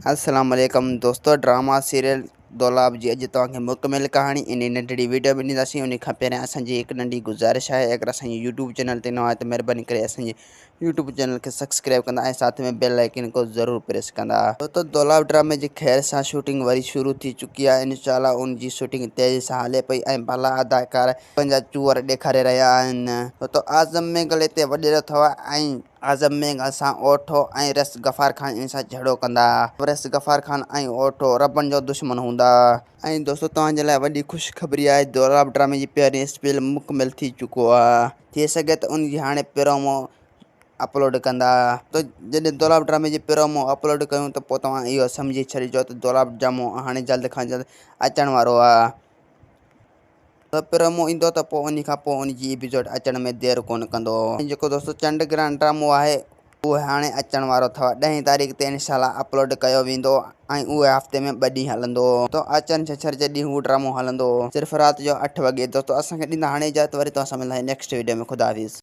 السلام عليڪم دوستو ڊراما سيريل دولاب جي اڄ توهان کي مڪمل ڪهاڻي انهي ننڍڙي ويڊيو ۾ ڏينداسين انهي کان پهريان اسان جي هڪ ننڍي گذارش آهي اگر اسان جي يوٽيوب چينل تي نوان آهيو ته مهرباني ڪري اسان جي يوٽيوب چينل کي سبسڪرائب ڪندا ۽ ساٿ ۾ بيل آئيڪن کو ضرور پريس ڪندا. دوستو دولاب ڊرامي جي خير سان شوٽنگ وري شروع ٿي چڪي آهي انشاء الله ان جي شوٽنگ تيزي سان هلي پئي ۽ ڀلا اداڪار پنهنجا چور ڏيکاري رهيا آهن. دوستو اعظم مينگل هتي وڏيرو اٿو ۽ اعظم مينگل سان اوٺو ۽ رس غفار خان ان سان جهيڙو ڪندا. رس غفار خان ۽ اوٺو ربن جو دشمن هوندا. ۽ دوستو توهان جي لاء وڏي خوش خبري آهي دولاب ڊرامي جي پهرين اسپيل مڪمل ٿي چڪو آهي ٿي سگهي ته ان جي هاڻي پرومو اپلوڊ ڪندا ته جڏهن دولاب ڊرامي جي پرومو اپلوڊ ڪيون ته پوء توهان اهو سمجهي ڇڏجو ته دولاب ڊرامو هاڻي جلد کان جلد اچڻ وارو آهي. ته پرومو ايندو ته پوء انهي کان پوء ان جي ايپيسوڊ اچڻ ۾ دير ڪونه ڪندو. ۽ جيڪو دوستو چنڊ گرهڻ ڊرامو آهي اهو هاڻي اچڻ وارو اٿو ڏهين تاريخ تي انشاء الله اپلوڊ ڪيو ويندو ۽ اهو هفتي ۾ ٻه ڏينهن هلندو ته آچر ڇنڇر جي ڏينهن هو ڊرامو هلندو صرف رات جو اٺ وڳي دوستو اسان کي ڏيندا هاڻي اجازت وري توهان سان ملنداسين نيڪسٽ ويڊيو ۾ خدا حافظ.